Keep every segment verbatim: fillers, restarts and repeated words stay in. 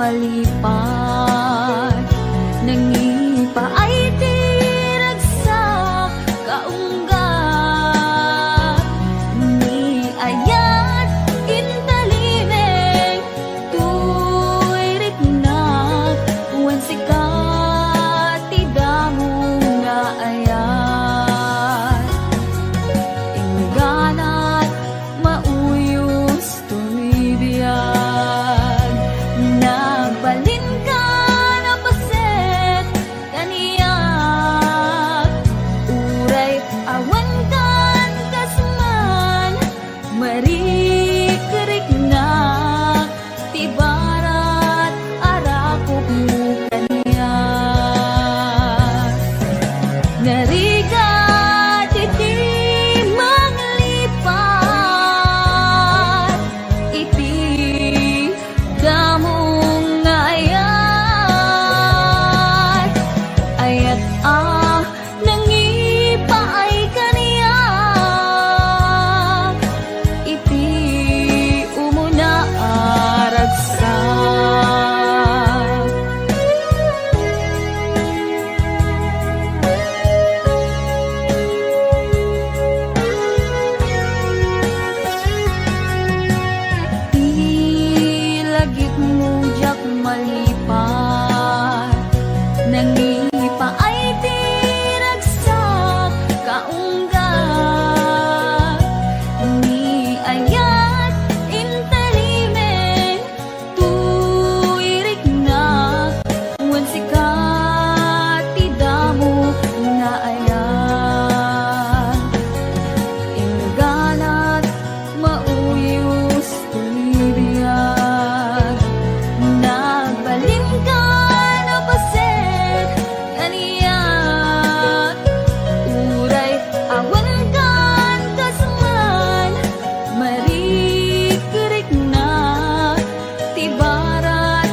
malipat. Nangipaay ti ragsak kaungga, ni ayat intalimeng, toy riknak wen sika ti damong nga ayat. Ingganat mauyos toy biag, nagbalinka a paset kaniak, uray awan kan kas man, marikriknak ti barat a rakopmo kaniak. Narigat iti manglipat iti damong nga ayat. Ayat a nangipaay kaniak iti umuna a ragsak. Ti lagipmo diak malipat, nangipaay ti ragsak kaungga, ni ayat intalimeng, toy riknak wen sika ti damo nga ayat. Ingganat mauyos toy biag, nagbalinka a paset kaniak, uray awan kan kas man, marikriknak ti barat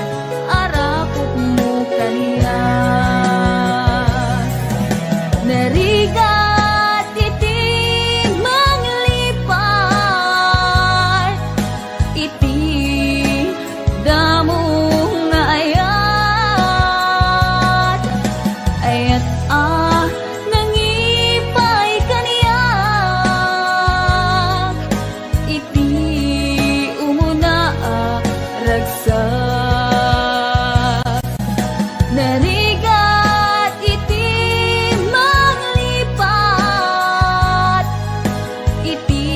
a rakopmo kaniak. Narigat iti manglipat iti damo nga ayat. Ayat a nangipaay kaniak iti umuna a ragsak. Narigat iti manglipat iti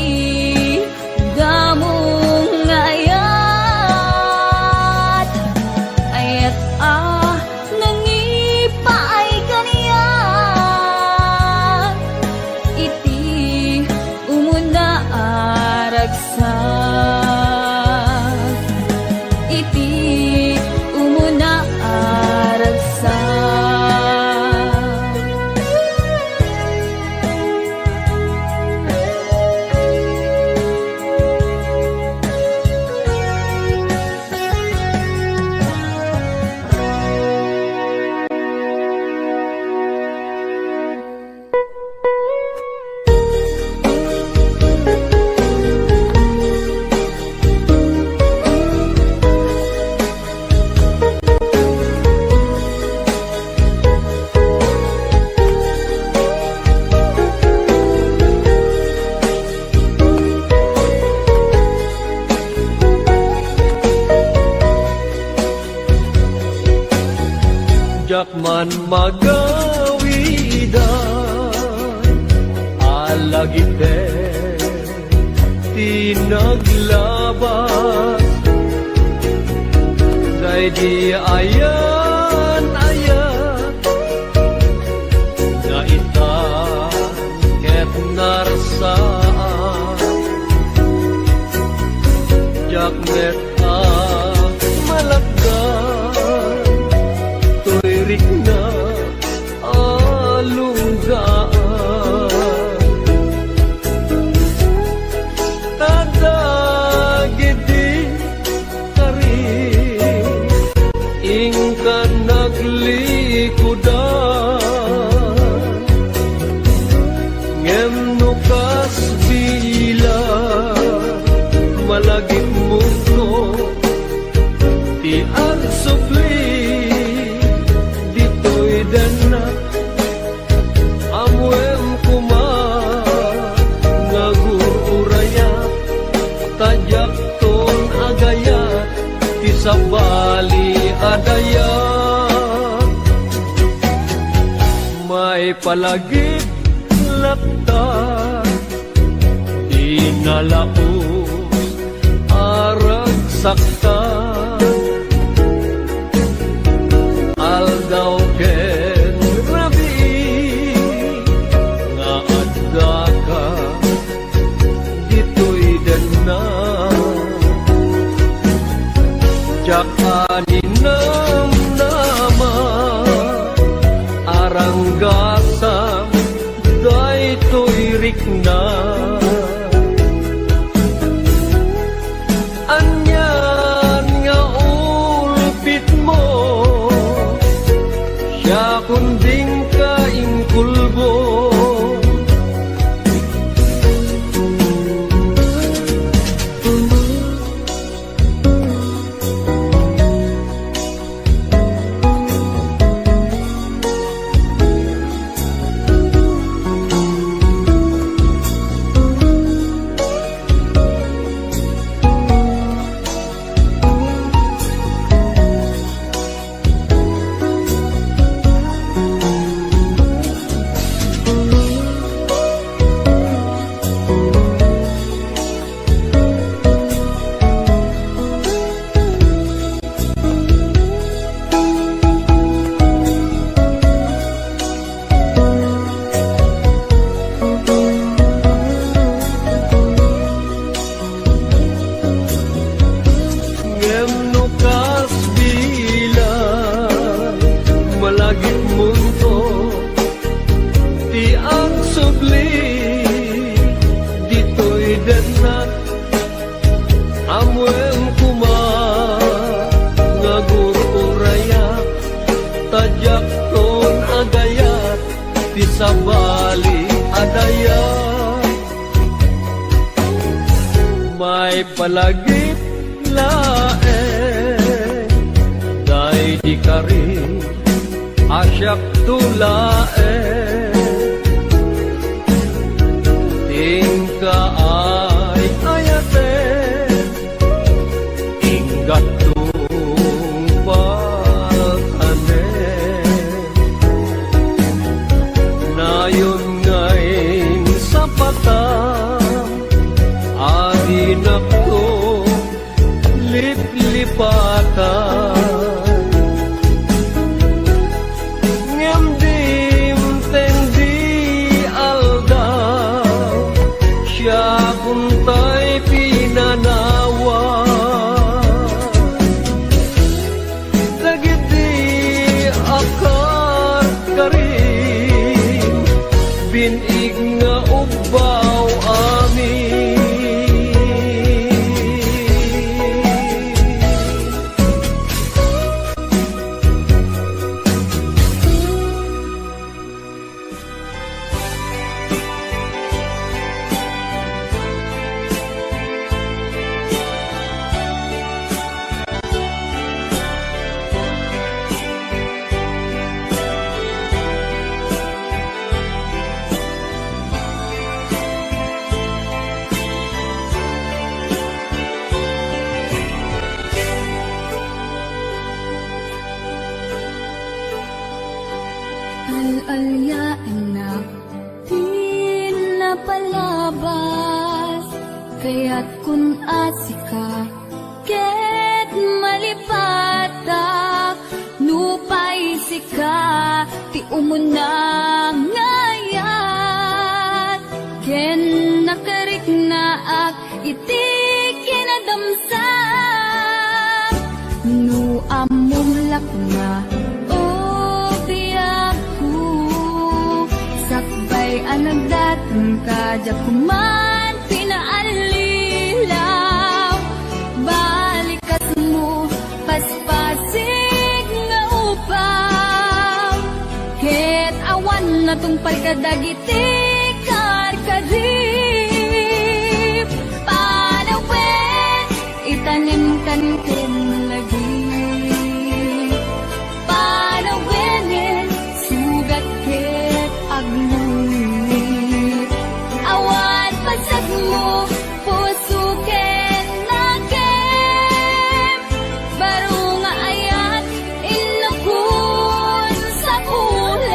damo nga ayat. Ayat a nangipaay kaniak iti umuna a ragsak. Iti umuna a ragsak. Diak man magawidan a lagipem ti naglabas. Daydi ayan-ayat nga ita ket narsaan. Diak met a malagda toy riknak a lunggaan. Ta dagiti kari, inka naglikudan. Ngem no kas bilang, malagipmon palagip latta, di nalaus a ragsakta. Aldaw ken rabii nga addaka ditoy denna. Diak aninamnama, aranggasam daytoy rikna. Anian nga ulpitmo, siakon dinka inkulbo. Ngem no kas bilang, malagipmonto ti agsubli ditoy dennak. Ammoem koma nga gur-urayak, ta diakton agayat ti sabali a dayag. Maipalagip laeng daydi kari a siakto laeng ti inkaay-ayaten, inggattong paltanem. Nayon nga insapatam a dinakto liplipatan. Ngem dimteng di aldaw, siakon tay pinanawan. Dagiti a karkarim, bin-ig nga ubbaw amin. Al-aliaennak ti napalabas, kayatkon a sika ket malipatak. Nupay sika ti umuna nga ayat ken nakariknaak iti kinadamsak. No ammom lakna, o biagko, sakbay a nagdatanka, diak man pinaallilaw. Balikasmo, paspasig nga upaw, ket awan natungpal kadagiti karkarib. Panawen, itanimkan ken lagip. Panawenen, sugat ket agluit. Awan pansagmo, puso ken nakem. Baro nga ayat, innokon sa pulem.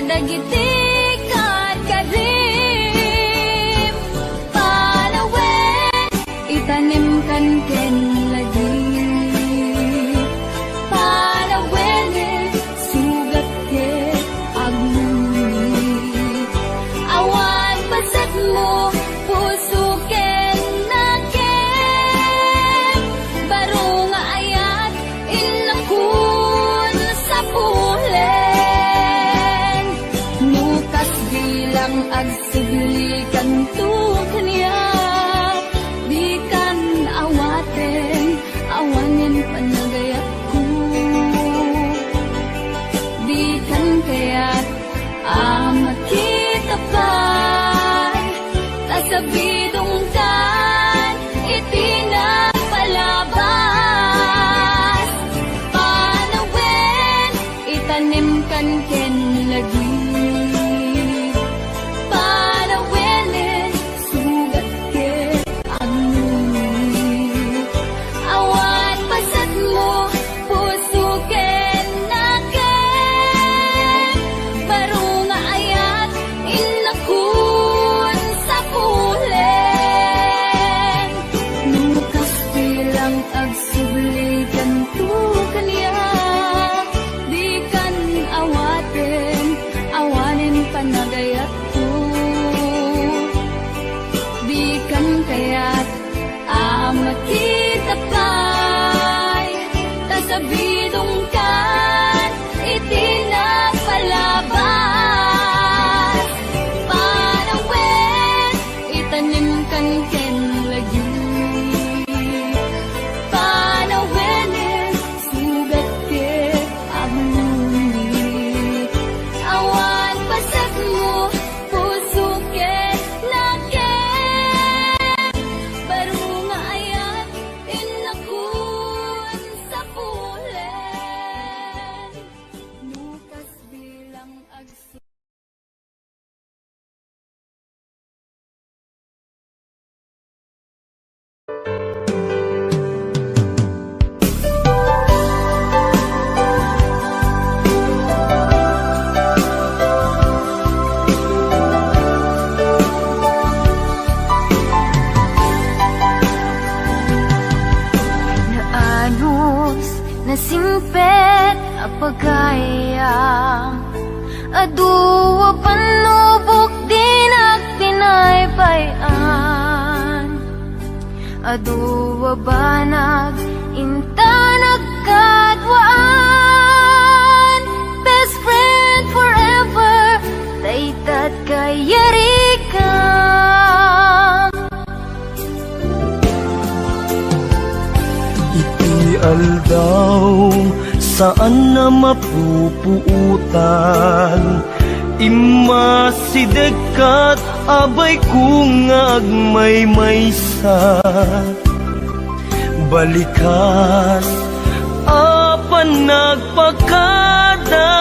Dagiti kadkadim, panawen, itanimkan ken lagip. Panawenen, sugat ket agmamngi. Awan pasetmo, puso ken nakem. Baro nga ayat, innakon sapulen. No kasdi lang agsubli kanto kaniak, dikan awaten, awanen panagayatko. Dikan kayat a makita pay, ta sabidongkan iti nagpalabas. Panawen, itanimkan ken lagip. Panawenen, sugat ket agmamngi. Awan pasetmo, puso ken nakem. Baro nga ayat, innakon sapulen. No kasdi lang agsubli kanto kaniak, dikan awaten, awanen panagayatko. Dikan kayat a makita pay, ta sabidongkan iti nagpalabas. Panawen, itanimkan ken lagip. Panawenen, sugat ket agmamngi. Awan pasetmo, puso ket nakem. Baro nga ayat, innakon sapulen. No kasdi lang agsu- Naanos, nasingpet a pagayam. Adu a pannubok dinak binaybay-an. Adu a banag inta nagkaduaan. Best friend forever, dayta ti kayarikam. Iti aldaw, saan a mapupuotan, immasidegka, abayko nga agmaymaysa. Balikas a panagpakada,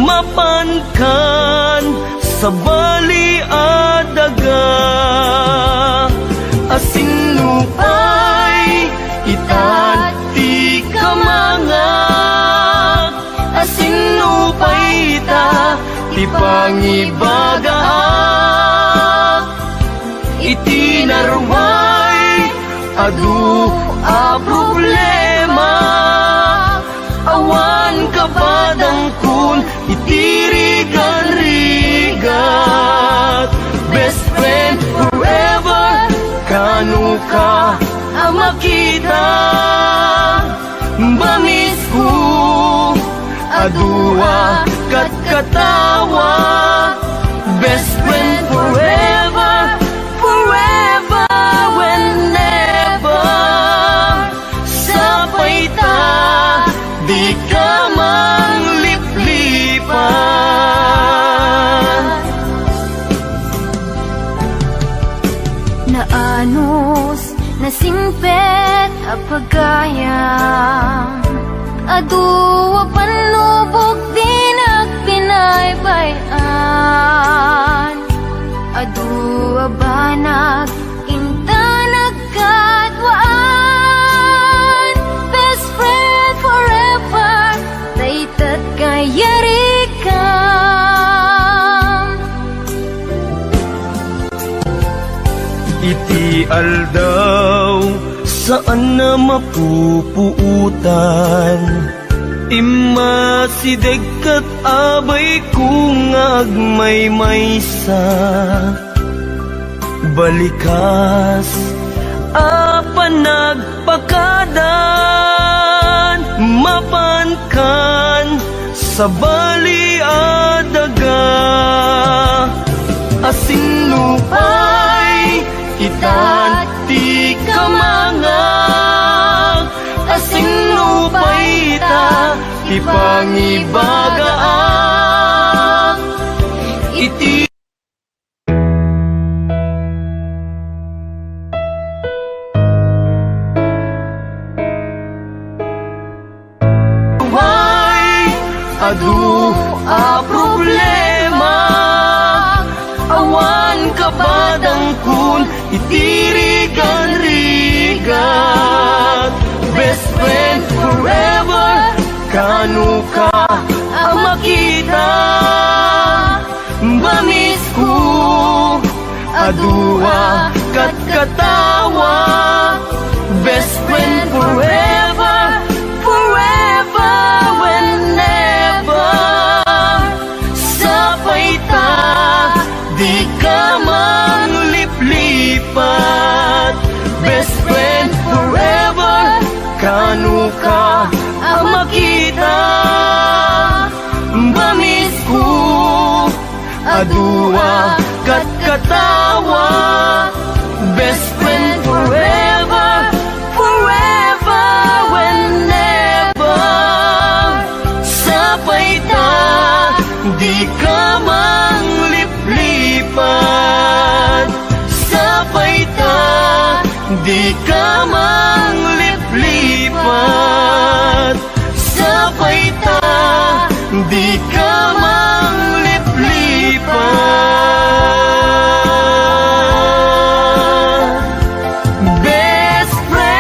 mapankan sabali a daga. Asinno pay ita ti kamangak? Asinno pay ita ti pangibagaak? Iti naruay, adu a problema. Awan kabadangkon iti rigat-rigat. Best friend forever, kano ka a makita? Bamisko, adu a katkatawa. Best friend forever, forever, whenever. Sapay ta, dika mangliplipat. Naanos, nasingpet a pagayam. Adu a pannubok dinak binaybay-an. Adu a banag inta nagkaduaan. Best friend forever, dayta ti kayarikam. Iti aldaw, saan a mapupuotan. Immasideg ket abayko nga agmaymaysa. Balikas a panagpakadan, mapankan sabali a daga. Asingnu pay ita ti kamangag, asingnu pay ita ti pangibagaak. Iti Way adu a problema, awan kapadangkon iti rigan-rigat. Best friend forever, kano ka a makita. Bamisko, adu a katkatawa, best friend forever, forever and ever. Sapay ta, di ka mangliplipat, best friend forever, kano ka a makita. Bamisko, adu a katkatawa, best friend forever, forever and ever. Sapay ta, di ka mangliplipat. Sapay ta, di ka mangliplipat. Sapay ta, di ka mangliplipat. Best friend.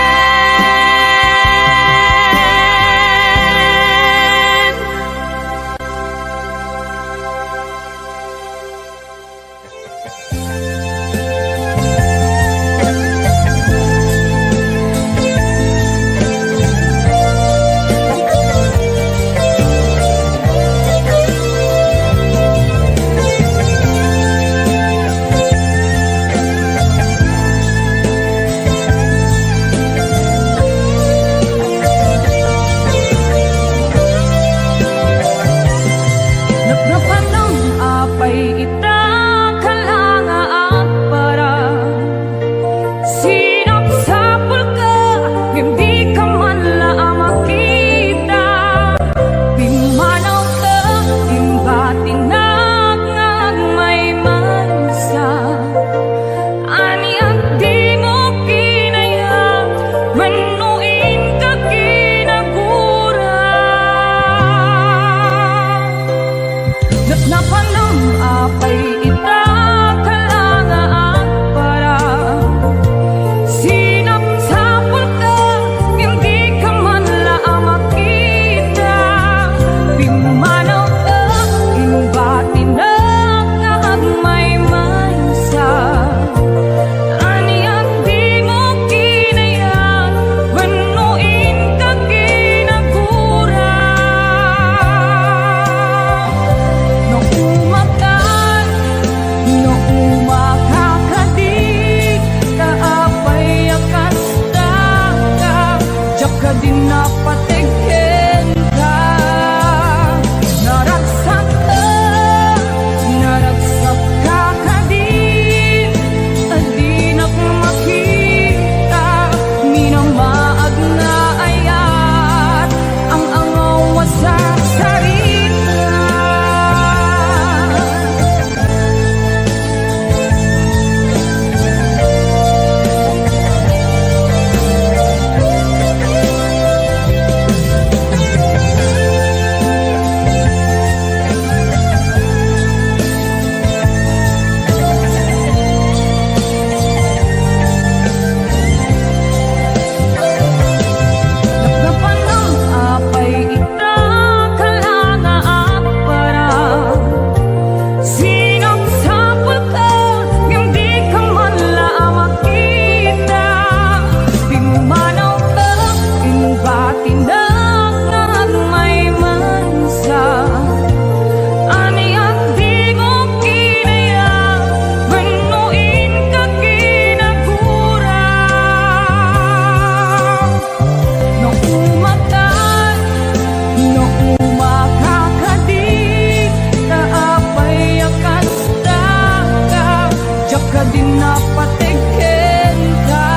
Kadi napateg kenka,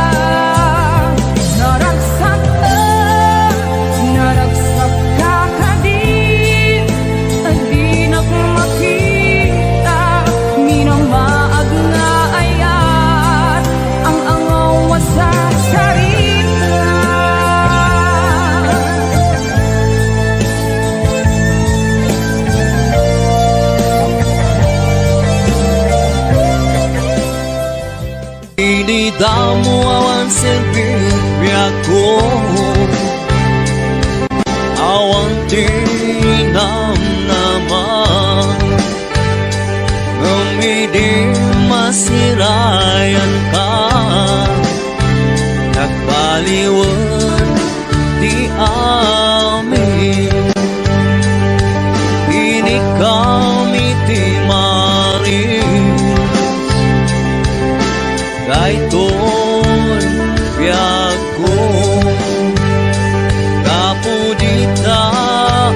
naragsak, naragsak ka kadi, dinak makita, minamaag nga ayat, ang angaw a sasarita. Idi damo awan serbibiagko, awan ti namnama. Ngem idi masirayanka, nagbaliwen ti amin. Inikam iti maris, daytoy biagko. Gapu dita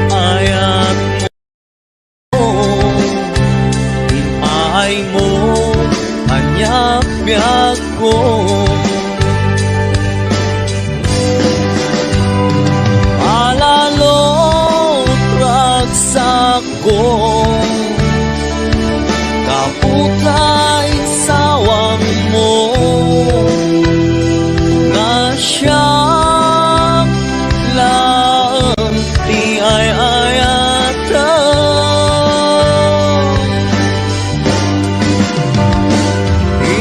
ayatmo, impaaymo, ania biagko. Palalo't ragsakko, gapu ta insawangmo, nga siak laeng ti ay-ayatem.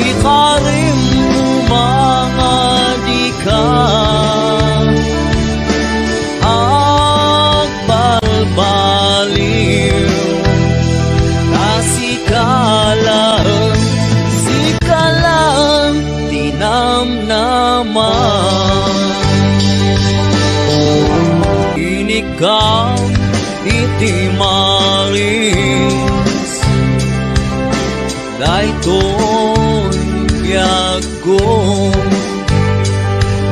Ikarim koma nga dika agbalbaliw, ta sika laeng, sika laeng ti namnama. Inikam iti maris, daytoy biagko.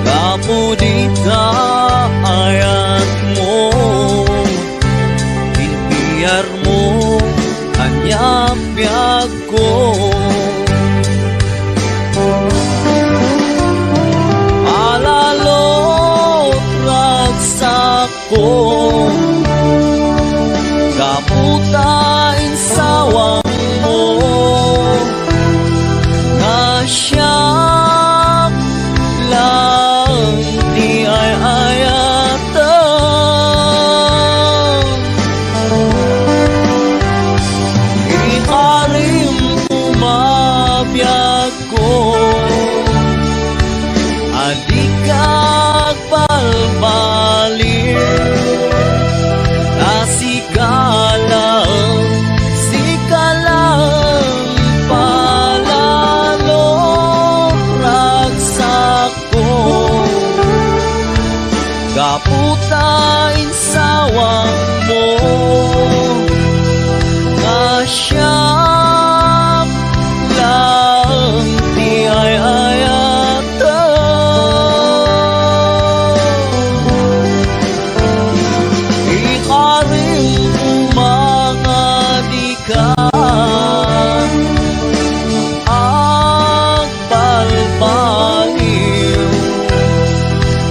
Gapu dita ayatmo, inpiarmo, ania biag ko. Palalo't ragsakko, gapu ta insawangmo, nga siak laeng ti ay-ayatem. Ikarim koma biagko, a dika agbalbaliw, ta sika laeng, sika laeng, palalo't ragsak ko, gapu ta insawangmo, nga siak laeng ti ay-ayatem. Ikarim koma nga dika agbalbaliw,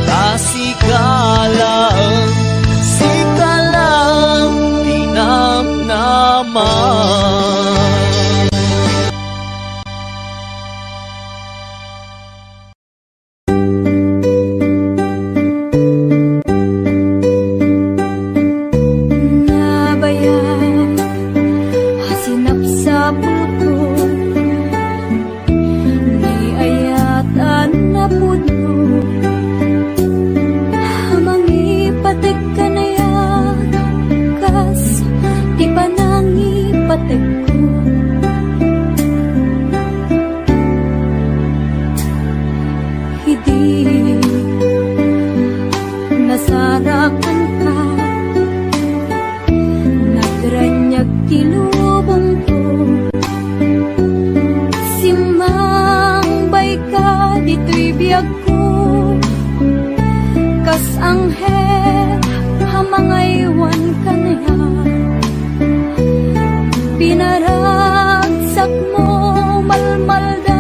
ta sika laeng, sika laeng ti namnama. Nabayag a sinapsapulko, ni ayat a napudno, a mangipateg kaniak, kas ti panangipategko. Idi nasarakanka, nagraniag ti lubongko. Simmangbayka ditoy biagko, kas anghel a mangaywan kaniak. Pinaragsakmo, malmalda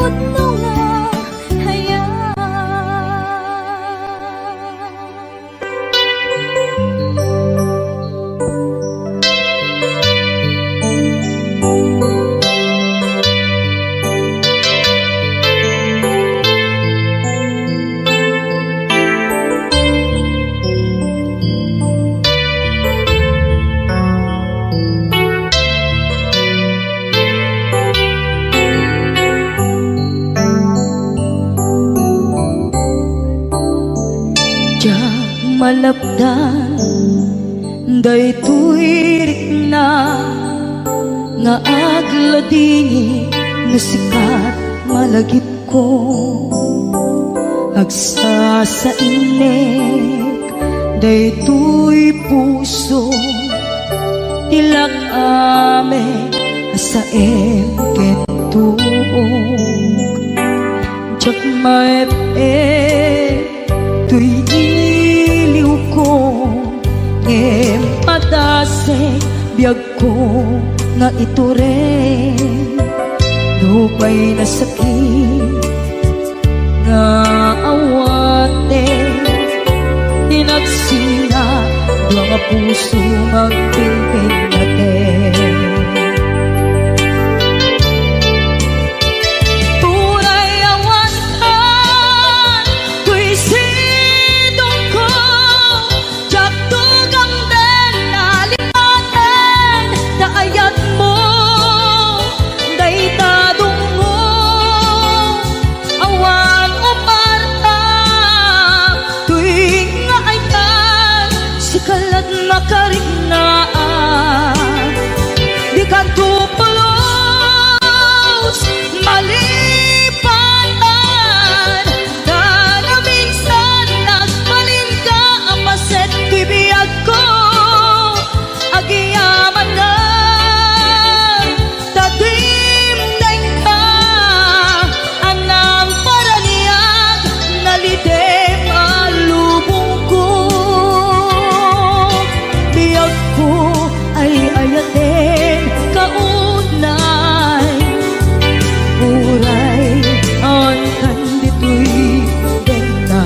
Pudno nga hayag. Diak malapdan daytoy rikna nga agladingit no sika malagipko. Agsasainnek daytoy puso, ti lak-am a saem ken tuok. Diak maep-ep toy iliwko, ngem padasek biagko nga itureng. Nupay nasakit nga awaten, ti nagsinga dua nga puso nga agpinpinnaten. Uray awan toy sidongko, diak tugamden a lipaten ta ayatmo dayta dungngo. Awan umarta toy nga ayat, sika lat makariknaan. Dikanto pulos malipanan, ta naminsan nagbalinka a paset ti biagko. Agyamanak, ta dimdengka a nangparaniag, nalidem a lubongko. Biagko ay ayatenka unay, uray awan kan ditoy denna.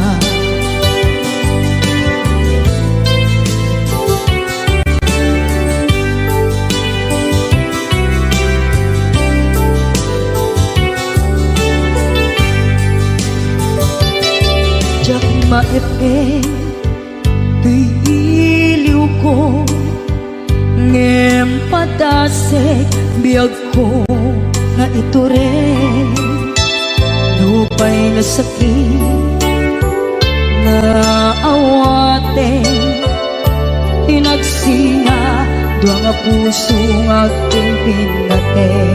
Diak maep-ep toy iliwko, ngem padasek biagko nga itureng. Nupay nasakit nga awaten, ti nagsinga dua nga puso nga agpinpinnaten.